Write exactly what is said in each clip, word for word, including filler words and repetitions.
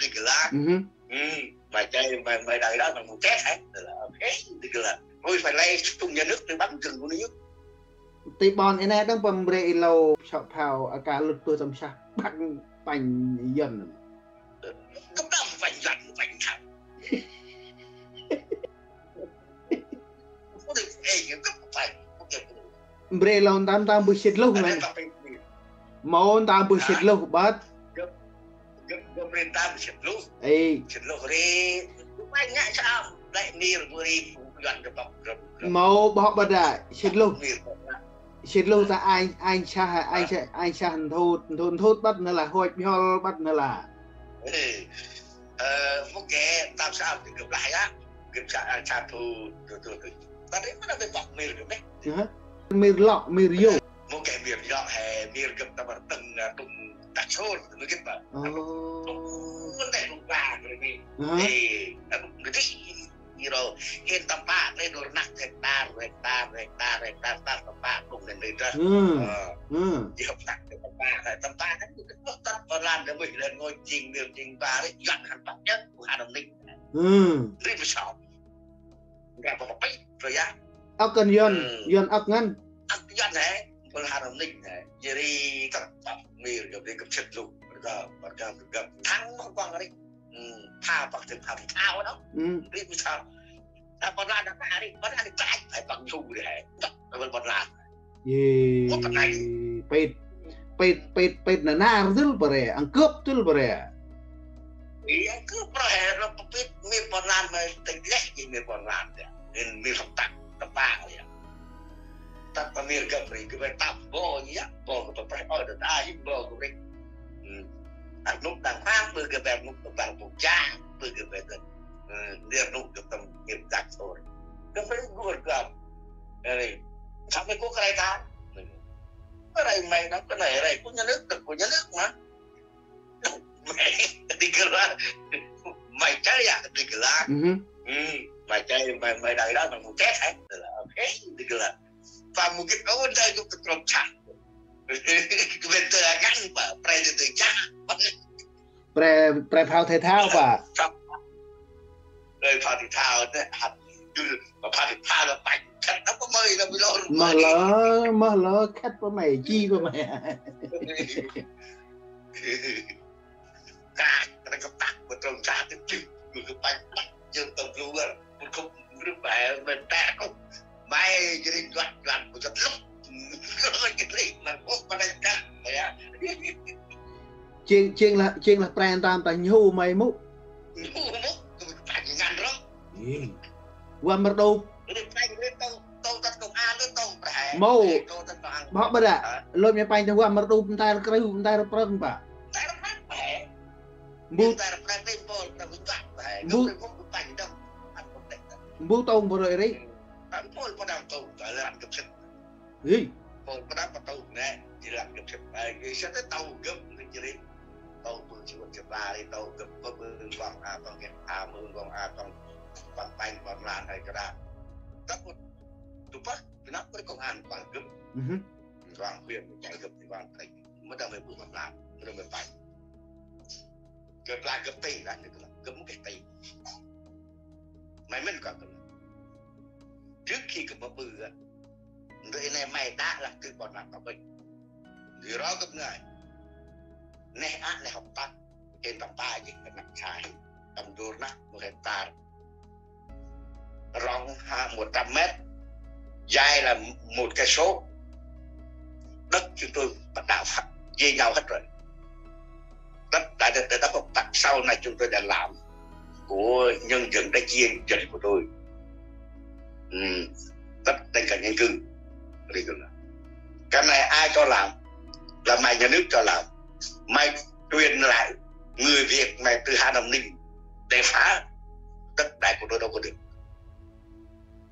Tê gơ lah. Ừ. Mày chơi, mày, mày đòi đó, mày muốn chết hả? Là ok, tê gơ lah. Ôi, phải lay sung nhà nước, tê bắn rừng của nhà nước. Tê ƀon i nê đăng păm bre i lô sọ phao, a ka lŭt pơ tâm sah, băng panh Yuăn. Gấp đâm panh Yuăn, panh thằng. Bre lŏ ntơm ntơm bơh sĭt lŭh ngăn. Mâu ntơm bơh sĭt lŭh băt. Ê. Mâu bŏ băt đă sĭt lŭh. Sĭt lŭh ta anh, anh sah, anh sah, anh sah nthut, nthut, nthut băt nơ lah, huăch bhol băt nơ lah. Ơ, mâu geh ntơm sah, gâp lah ya. Gâp sah, sah thu, thu, thu, thu. Ta ri mâu nơh bơh băt mir gâp nê. Mir lŏ, mir yô. Mâu geh mir yô he, mir gâp ta bar tâng, tâng tăk sôr, mâu geh băt. Ơ. Mâu nơh bơh băt mir gâp nê. Ơ. Ê, gâp nê. Iro, hên tâm pă, nê dôr năk hektar, hektar, hektar, hektar, tâm pă, kung nê nê dah. Ơ. Ơ. Ih hŏk tăk tâm pă, tâm pă, nê, tăk ƀon lan, nê, mui, nê, ngôi jing, mir jing, ba, ri, yuăn hăn tăk nhất, bu hăn nê. Ri bơh sŏ. Nđa bơh pĭt, bơh ya. Âk ngăn Yuăn, Yuăn âk ngăn. Âk Yuăn hê, bơh hăn nê hê. Jêh ri tăk tăk mir, gâp ri gâp sĭt lŭ. Bơh gâp, bơh gâp, gâp. Thăng mâu quăng ri. Pha băk tê pha thao đó. Ri bơh sŏ. Ta ƀon lan ta ri, ƀon lan ta ri, ƀon lan. Ê, pĭt, pĭt, pĭt, pĭt nê nar dŭl bơh ri, ăn cướp dŭl bơh ri. Ê, ăn cướp bơh ri, ro pĭt mir ƀon lan ma tê gleh, jêh mir ƀon lan ta. Ê, mir hŏk tăk, ta pă ya. Tăk ta mir gâp ri, gâp ri tăk bơh ya, bơh gâp ta preh ơi, ta ta, jêh bơh gâp ri. Ăn nôk đăng păng, bơh gâp ri nôk ta bar bŭk jang, bơh gâp ri. Ơ, nê nôk gâp tâm, gâp dak sôr. Gâp ri gŭ gâp. Ơ, sampai gŭ kơ ri ta. Kơ ri mày đâm kơ ri, ri của nhà nước, đất của nhà nước mà. Mày, tê gơ lah. Mày chơi à, tê gơ lah. Mày chơi, mày, mày đòi đó, mày muốn chết hả? Là ok, tê gơ lah. Và một cái ôn đây cũng trông chặt. Cái bên tơ gắn mà, pre tơ tơ chặt. Pre, pre phao thể thao bơh. Pre phao thể thao, nê, hăt, dŭl, phao thể thao là băch, khăt, năp mơi, năp mơi. Mơh lơ, mơh lơ, khăt bơh mơi, chi bơh mơi. Kăt, kăt, kăt, kăt, bơh trông chặt, tê, tê, bơh kơ băch, băch, jêng tâm luar, bơh kơ, bơh băch, bơh băch, Mày jêh ri juăt, juăt, bơh juăt lŭk. Jêh ri mă, ôh, ƀa đăch kăt, ya. Jêng, jêng lah, jêng lah pre ntơm ta nhhu mày mŭ. Nhhu mŭ, ta ngăn rŏng. Ê. Wa mrđup. Ri pre, ri tâu, tâu tăt công an, ri tâu pre. Mâu. Tâu tăt công an. Bŏ ƀa đă. Hả? Lôch mă panh ta wa mrđup, ntar krư, ntar prơng bă. Ntar prơng bă. Mbu. Ntar prơng tê mpôl, ta juăt bă. Mbu. Ntar prơng bă, ntar prơng bă. Mbu tông bơ rơi ri. Ăn pôl padam tông, ta lĕ ăn gâp sĭt. Ê. Pôl padam pa tông nê, jêh lĕ ăn gâp sĭt. Ê, gâp sĭt tông gâp nê jêh ri. Tông pô sĭt gâp ri, tông gâp pơ mơ gong a tông gâp, a mơ gong a tông. Păng păng păng lan ai kơ đa. Tăp pô, tŭ pah, pơnăp pơ công an păng gâp. Công an huyện păng gâp, công an tỉnh. Mơ đa mơ păng lan, mơ đa mơ păng. Gâp lah gâp tê lah, gâp lah, gâp mơ gâp tê. Mày mĭn kơ gâp lah. Trước khi gâp mă ƀư á, ndri nê mày đă lah tơ ƀon lan ta ƀĭch. Ndri ro gâp ngơi. Neh ăk neh hŏk tăk. Hên tâm pă jêh kơ năp sai. Tâm dôr năh một hectare. Rộng ha một trăm mét. Dài là một cây số. Đất chúng tôi bắt đầu phát chia nhau hết rồi. Đất đã được, đã có, sau này chúng tôi đã làm của nhân dân, đã chia dân của tôi. Ừ. Đất trên cạnh dân cư. Cái này ai cho làm? Là mày nhà nước cho làm. Mày truyền lại người Việt mày từ Hà Nam Ninh để phá đất đai của tôi đâu có được.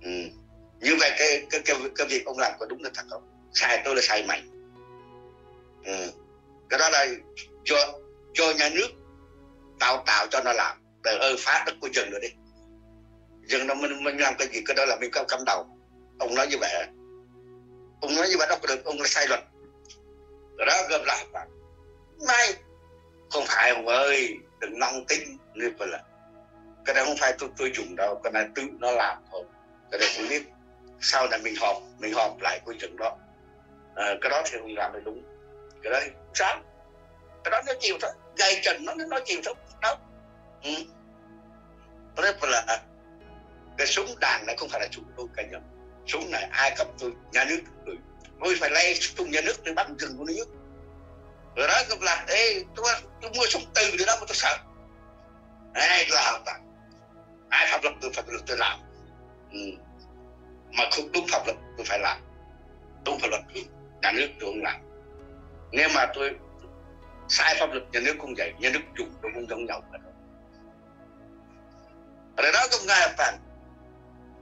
Ừ. Như vậy cái, cái, cái, cái việc ông làm có đúng là thật không? Sai tôi là sai mày. Ừ. Cái đó là do, do nhà nước đào tạo cho nó làm. Để, ờ, phá đất của dân rồi đi. Dân nó mình, mình làm cái gì, cái đó là mình cấm, cấm đầu. Ông nói như vậy hả? Ông nói như vậy đâu có được, ông là sai luật. Cái đó gâp lah. Này, không phải ông ơi. đừng nóng tính, nuyh bơ lah. Cái đó không phải tôi tôi dùng đâu, cái này tự nó làm thôi. Cái đó tôi biết. Sau này mình họp, mình họp lại cái chuyện đó. Ờ, cái đó thì không làm được đúng. Cái đó thì sao? Cái đó nó chịu thôi. Gây trần nó, nó chịu thôi. Đó. Ừ. Tôi nói là cái súng đạn này không phải là súng tôi cá nhân. Súng này ai cấp tôi, nhà nước tôi. Tôi phải lấy súng nhà nước, tôi bắn rừng của nhà nước. Rồi đó, tôi là, ê, tôi, tôi mua súng từ đó mà tôi sợ. Ê, tôi làm, ai pháp luật tôi, pháp luật tôi làm. Ừ. Mà không đúng pháp luật tôi phải làm. Đúng pháp luật, nhà nước tôi không làm. Nếu mà tôi sai pháp luật, nhà nước cũng vậy, nhà nước dùng tôi cũng giống nhau. Rồi đó, tôi nghe bằng,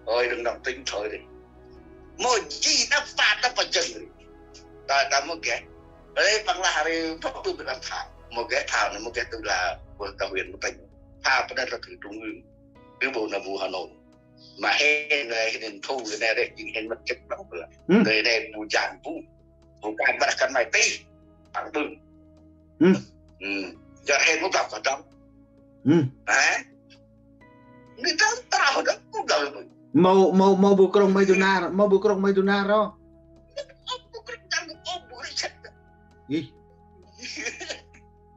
ôi, đừng đồng tính thôi đi. Mô ji đắp phạt đắp vào chân đi. Ta, ta mô ghé. Rồi bằng là hari pháp luật bị làm thảo. Mô ghé thảo này, mô ghé tôi là của ta huyện, của tỉnh. Thảo bên đây là thử trung ương. Cứ bộ là vụ Hà Nội. Mà hên này, hên thu, hên này, hên mất chức lắm rồi. Ừ. Người này, vụ giàn, vụ, vụ cán bắt cán mày tí. Thẳng bưng. Ừ. Ừ. Giờ hên mô đọc ở trong. Ừ. Hả? Người ta, ta hồi đó cũng đòi. Mâu, mâu, mâu bu krông mây du nar, mâu bu krông mây du nar ro. Mâu bu krông mây du nar ro. Ih.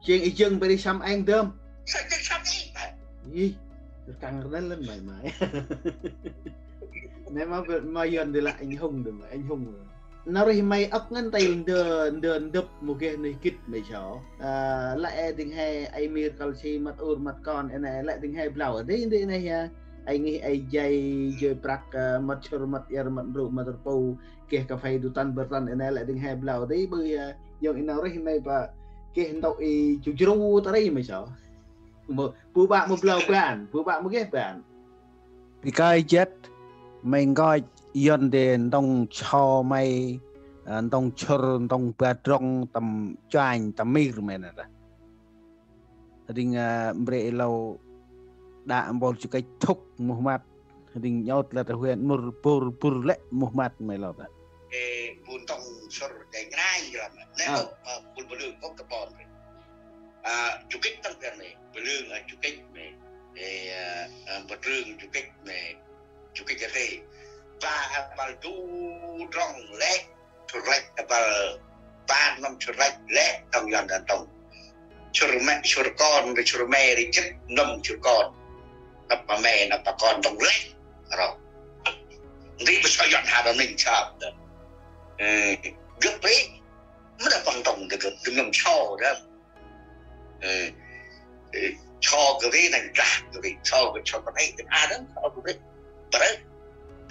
Jêng i jâng bri săm êng dơm. Săm êng, săm êng. Ih. Căng rnên lân mày mày. Nê ma, ma Yuan đi lă anh hùng đi mày, anh hùng. Nau rih mây âk ngăn tay ndơ, ndơ ndŭp mô geh nuyh gĭt mê so. Lĕ ê dĭng he, ê mir kăl si măt ur măt kon, ê nê, lĕ dĭng he blau, dê, dê nê ya. Ê ngih, ê jay, jay prăk, măt sŭr, măt iăr, măt nrŭ, măt rpu, geh kaphê du tăn bơr tăn, ê nê, lĕ dĭng he blau, dê bư ya. Yŏng i nau rih mây ba, geh ntŭk i ju jru ta ri mê so. Mô, bu bă mô blau ban, bu bă mô geh ban. Bi kơi jêt, mây nkoch Yuan de ntông so mây, ntông sŭr, ntông ba drŏng, tâm chuanh, tâm mir mây nê lah. Ring, mbre ê lô đă mpôl chu kêch thŭk muh măt. Ring nhôt lĕ ta huyện mŭr bur bur lĕ muh măt mây lô ta. Ê, bu ntông sŭr de ngranh lăm. Nê, ơ, bu bu lư kôk ta bon. Ơ, chu kêch tăng biên nê, bu lư, ơ, chu kêch nê. Ê, ơ, ơ, bu trưng chu kêch nê. Chu kêch rê. Ba, ơ, bal du drŏng lĕ. Sŭr lĕ, ơ, bal ba năm sŭr lĕ, lĕ, tông Yuan đa tông. Sŭr mê, sŭr kon, rê sŭr mê, rê jêt năm sŭr kon. Năp ma mê, năp ma kon, tông lĕ. Ro. Ndri bơ so Yuan ha đa ninh chap đa. Ê, gâp rê. Mơ đa păng tông đa gâp, đa ngâm so đa. Ê, ê, so gâp rê nâng gah gâp rê, so gâp, so gâp rê, gâp a đa, so gâp rê. Bơ rê.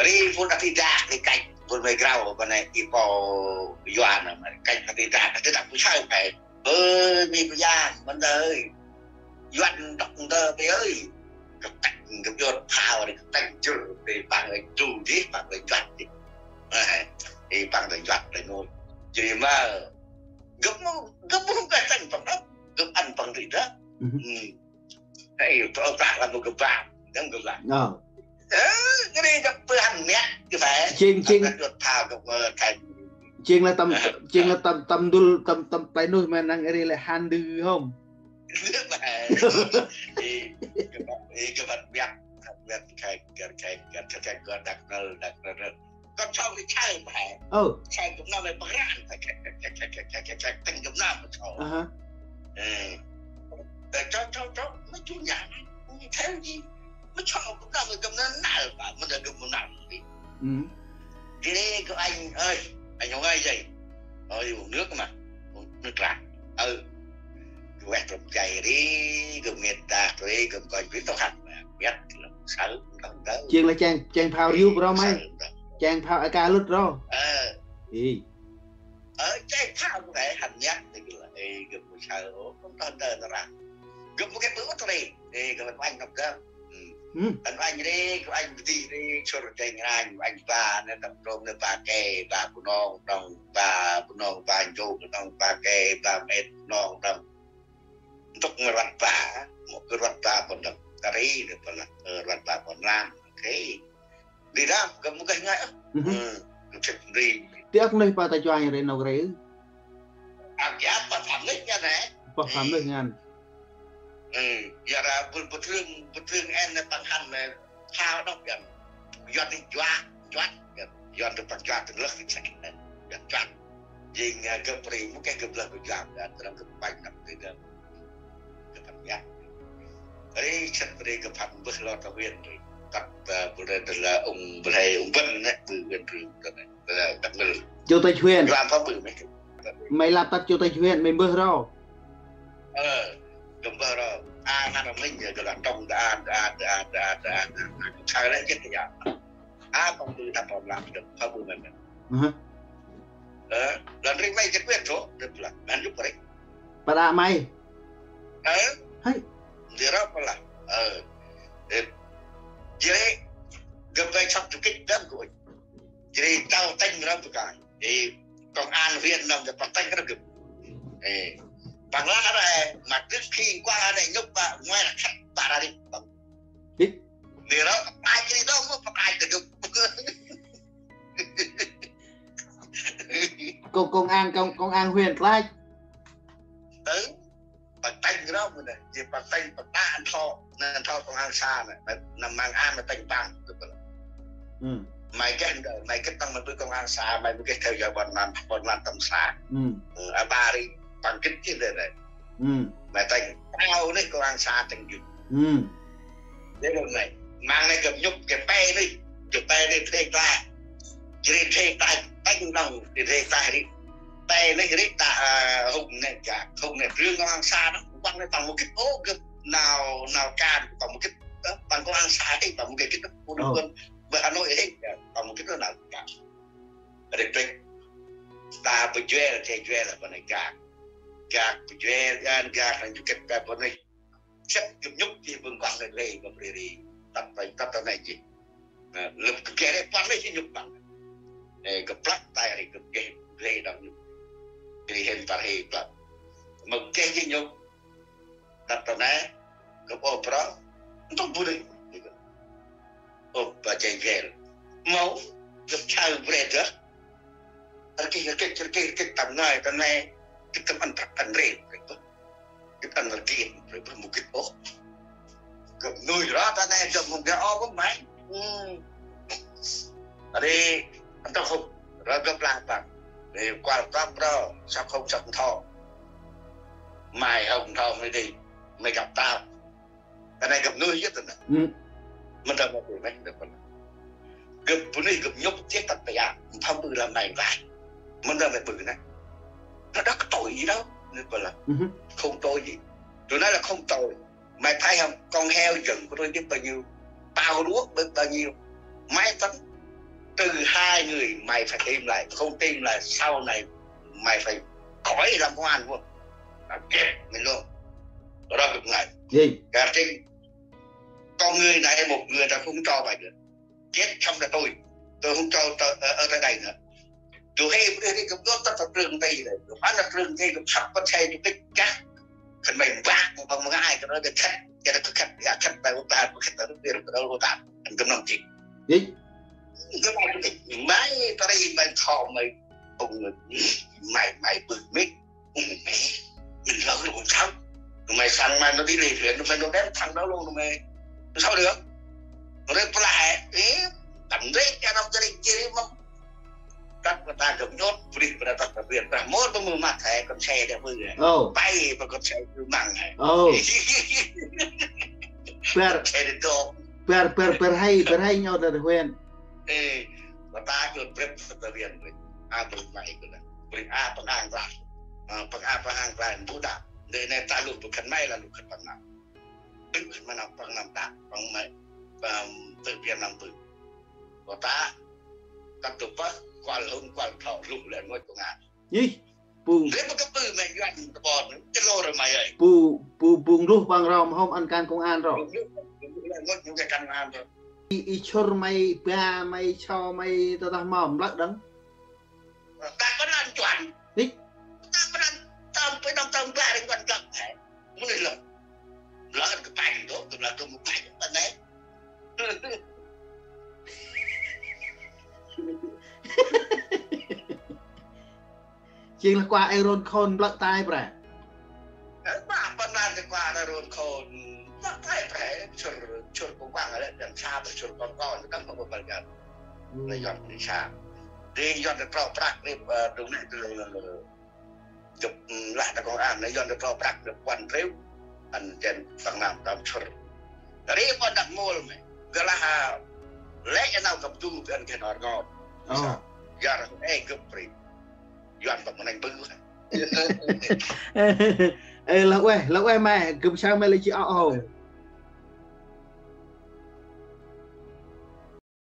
Rê vun đa ti đa, rê kêch, vun mê grau, bơ nê, i pô Yuan, mă, kêch đa ti đa, ti đa bu saơ, kêch. Ơi, mi bu yang, mân đơi. Yuan đŏk ndơ, bi ơi. Gâp têk, gâp Yuan phao, rê gâp têk jŭr, rê păng rê jŭr dih, păng rê juăt dih. Ê, rê păng rê juăt, rê nôi. Jêh ri mơ, gâp mâu, gâp mâu geh tâng păng đŏk, gâp ăn păng rê đŏk. Ê, tơ ta lah mâu gâp bang, đŏng gâp bang. Ơ, kơt nê gâp pơh hăn miăt, gâp phải. Jêng, jêng. Gâp Yuan phao, gâp, ơ, kênh. Jêng lah tâm, jêng lah tâm, tâm dŭl, tâm, tâm play nuih mê năng ri lĕ hăn dư hông. Ê, gâp, ê, gâp ăn miăt, ăn miăt kênh, kênh, kênh, kênh, kênh, kênh, gâp đăk nơl, đăk nơl. Gâp sau kênh sau mhe. Ơ. Sau gâp nơm mhe păng răn, kênh, kênh, kênh, tâng gâp nơm mhe sau. Aha. Ê. Ê, sau, sau, sau, mhe chu nhang, mhe theo gì? Mhe sau gâp nơm mhe gâp nơm năl, ba, mhe nơm gâp mhe năl. Ừ. Đi đi, gâp anh ơi, anh Hùng ơi, dạy. Ơi, uống nước mà. Uống nước lạ. Ừ. Gâp vét rŭp jay ri, gâp ngêt dak ri, gâp coi biết tao hăn mà. Biết là sáu, tao tới. Jêng lah cheng, cheng phao riu pro mây. Sáu, tao. Cheng phao aka lŭt ro. Ơ. Ê. Ơ, cheng phao kơ hăn nhắc, thì là, ê, gâp mâu saơ, ô, không tao tơ tơ ra. Gâp mâu geh bơ ŭt ri, ê, gâp anh năp gâp. Ơ. Ơ. Ăn anh ri, gâp anh bơh ti ri, sŭr jêng ranh, anh ba, nê tâm trôm, nê ba ke, ba Bunong, Bunong, ba Bunong, ba Njuk, Bunong, ba ke, ba Met, Bunong, Bunong. Ntŭk mơ rvăt ba, mâu kơ rvăt ba pôn đŏk, ta ri, nê pôn lah, ơ, rvăt ba pôn lam, ok. Di đăm, gâp mâu geh ngai, ơ. Ơ, gâp chêk ri. Ti âk nuyh pa ta chuanh ri nau ri. Âk ya, pa pham nuyh ngăn, ê. Pa pham nuyh ngăn. Ơ, Yor a bul bơtrưng bơtrưng en nê păng hăn nê thao đŏk yor. Yor nê juat juat yor. Yor nê păng juat nê lơh kơ săk nê. Yor juat. Jêng a gâp ri mâu geh gâp lơh kơ juat yor. Tơdah gâp păng năp ri gâp gâp păng yor. Ri săk ri gâp păng bơh lor ta huyện ri. Tăp bul ri tơ la ung bul ri ung bân nê bơh huyện ri tơ nê. Tăp mil. Chủ tịch huyện. Yor a phao bơh mê. May lăp tăp chủ tịch huyện may bơh ro. Ơ, gâp bơh ro. A, ngăn răm linh ya, gâp lăp tŏng, a, a, a. Sa lĕ jêt ya. A, păng bơh tăp păng lăp, gâp phao bơh mê mê. Ơ, lăn ri may jêt wet ro, ri pla, ngăn yŭp ri. Pă đă may. Ơ, hay. Di ro pla, ơ, ơ, jêh ri, gâp bay săk du kĭt đăm gâp. Jêh ri tao tĭng ro bơh kơi. Ê, công an huyện năm de păng tĭng rơh gâp. Ê, păng lah rơh, ma dâk khi kuah anei nhŭp pă, ngoai lah khăt pă rơh ri păng. Hít. Nê rơh, păng ai jêh ri dong, păng ai tơ gâp. Công, công an, công, công an huyện Klach. Ừ. Păng tĭng rơh mâu nê, jêh păng tĭng păng ta ăn thŏ, nê ăn thŏ công an xã nê, nê, nê mang an nê tĭng păng. Ừm. May geh ndơ, may gĭt tăng may bơh công an xã, may mâu geh theo dõi ƀon lan, ƀon lan tâm xã. Ừm. Ơ, a ƀă ri, păng gĭt jêh ndơ nê. Ừm. May tĭng, tao nê công an xã tĭng jêh. Ừm. Dê lŏng nê, mang nê gâp nhŭp, gâp pe nê, gâp pe nê trê kla. Jêh ri trê kla, tĭng nŏng, jêh ri trê kla ri. Pe nê ri ta, a, Hùng nê, gak, Hùng nê, rưng công an xã nê, păng nê păng mâu gĭt, ô, gâp nau, nau kan, păng mâu gĭt, ơ, păng công an xã ri, păng mâu gĭt, ơ, păng nê, bơh Hà Nội ri, păng mâu gĭt, ơ, nau kan. Ri pĭt, ta bơh juel, trê juel, păng nê gak. Gak bơh juel, yan gak, nê du kĭt, păng nê. Săk gâp nhŭp jêh bơh kuah lĕ lĕ gâp ri ri. Tăp tay, tăp tay nê jêh. Nê, lơm gâp geh ri păng nê jêh nhŭp păng. Ê, gâp plăk tay ri gâp geh ri đŏng nhŭp. Ri hên tar hê plăk. Ma geh jêh nhŭp. Tăp tay nê, gâp ôp ro. Ntŭk bu nê. Ôp ba cheng gel. Mâu, gâp chaơ bre dơh. Rkih, rkih, rkih, rkih, tâm ngai, tâm nê. Gâp tâm ăn prăk ăn rê. Gâp ăn rkih, rkih, rkih, mâu gĭt ôh. Gâp nuih ră ta nê, gâp mâu geh ôh, gâp may. Ri, ăn tŏ Hùng, ră gâp lah păng. Ri, kuăl tŏp rơ, săk Hùng, săk Thŏ. May Hùng Thŏ, may di, may gâp tao. Kơt nê gâp nuih yơh tơ nê. Ừm. Mâu tâm ma bơh mê, gâp păng. Gâp bơh nê gâp nhŭp jêh tăp tay a. Phao bơh lah may lah. Mâu tâm ma bơh nê. Nó đã có tội gì đâu. Nê păng lah. Ừm. Không tội gì. Tụi nó là không tội. Mày thấy không? Con heo rừng của tôi biết bao nhiêu. Tao đuốc biết bao nhiêu. Mày tấn từ hai người mày phải tìm lại. Không tìm lại sau này mày phải khỏi làm công an luôn. Tao chết mày luôn. Đó là gâp ngơi. Gì? Gâp chết. Con người này một người ta không cho mày được. Chết không là tôi. Tôi không cho tơ-, ở, ở tại đây nữa. Tôi hay, tôi hay, tôi có tao, tao trường thì rồi. Tôi phán là trường thì tôi sắp có xe, tôi kích chắc. Khân may bác, con mà ai, cái đó cái khách, cái đó cái khách, cái khách, cái đó cái khách, cái đó cái khách, cái đó cái khách. Anh gâp năm chín. Gì? Gâp năm chín. Mày, tao đây mày thò mày, ông mày, mày bưng mic. Ơ, mày, mày lơ rồi sao? Mày sẵn mày nó đi lì thuyền, mày nó đếm thằng đó luôn, mày sao được? Nó đến lại, ê, tầm đấy, cái năm gia đình chia đi mà. Cắt mà ta gâp nhŭp, bri mà ta tập viện, ta mốt mà mưa mặt hè, con xe đẹp hơn này. Ồ. Bay mà con xe cứ măng này. Ồ. Bar, xe đến đó. Bar, bar, bar hay, bar hay nhau ta huyện. Ê, mà ta cứ bri mà ta viện, a, bri mày cứ nè. Bri a păng ang lah. Ơ, păng a păng ang lah, bu đa. Nê, nê, ta lŭ bu khân may lah lŭ khân păng năm. Lŭ khân may năm păng năm đa, păng may, păng tự biên năm bư. Kơ ta, ta tŭ pơh, kuăl Hùng, kuăl Thŏ, lŭ lĕ ngôch công an. Ih, pung. Lĕ păng kơ bư mê yuan kơ bon, kơ lô rơ mày ơi. Pu, pu, pung lŭ păng ro, ma hôm ăn kan công an ro. Lŭ, lŭ, lŭ, lŭ, ngôch, ngôch kan công an ro. I, i chur mày, ba mày, so mày, tơ tah mâm, lăk đăng. Ta bơh năn chuan. Hít. Ta bơh năn, ta bơh năn, ta bơh năn, ta bơh năn. Mâu nê lơ. Lơ ăn kơ păng đô, tơ lơ kơ mâu păng, bơh nê. Jêng lah kuăl ê rôn khôn blăk tay bra. Ơ, ma bơh năn kơ kuăl ê rôn khôn. sa bri sŭr kŏng kŏng, tăm kŏng băl găn. Nê Yuăn nê sa. Dê Yuăn nê trŏ prăk nê, ơ, dŭng nê, ơ, gâp, ơ, lah ta kŏng an, nê Yuăn nê trŏ prăk nê puăn triu, ăn jen tăng nam tam sŭr. Ri puăn dak mul mê. Gâp lah, a, lĕ ya nau gâp dŭng bi ăn geh nor ngot. Ơ. Sa. Yar, ê, gâp bri. Yuăn ta mâu nênh bư. Ê, lah ueh, lah ueh mê, gâp săng mê lĕ ji a âu.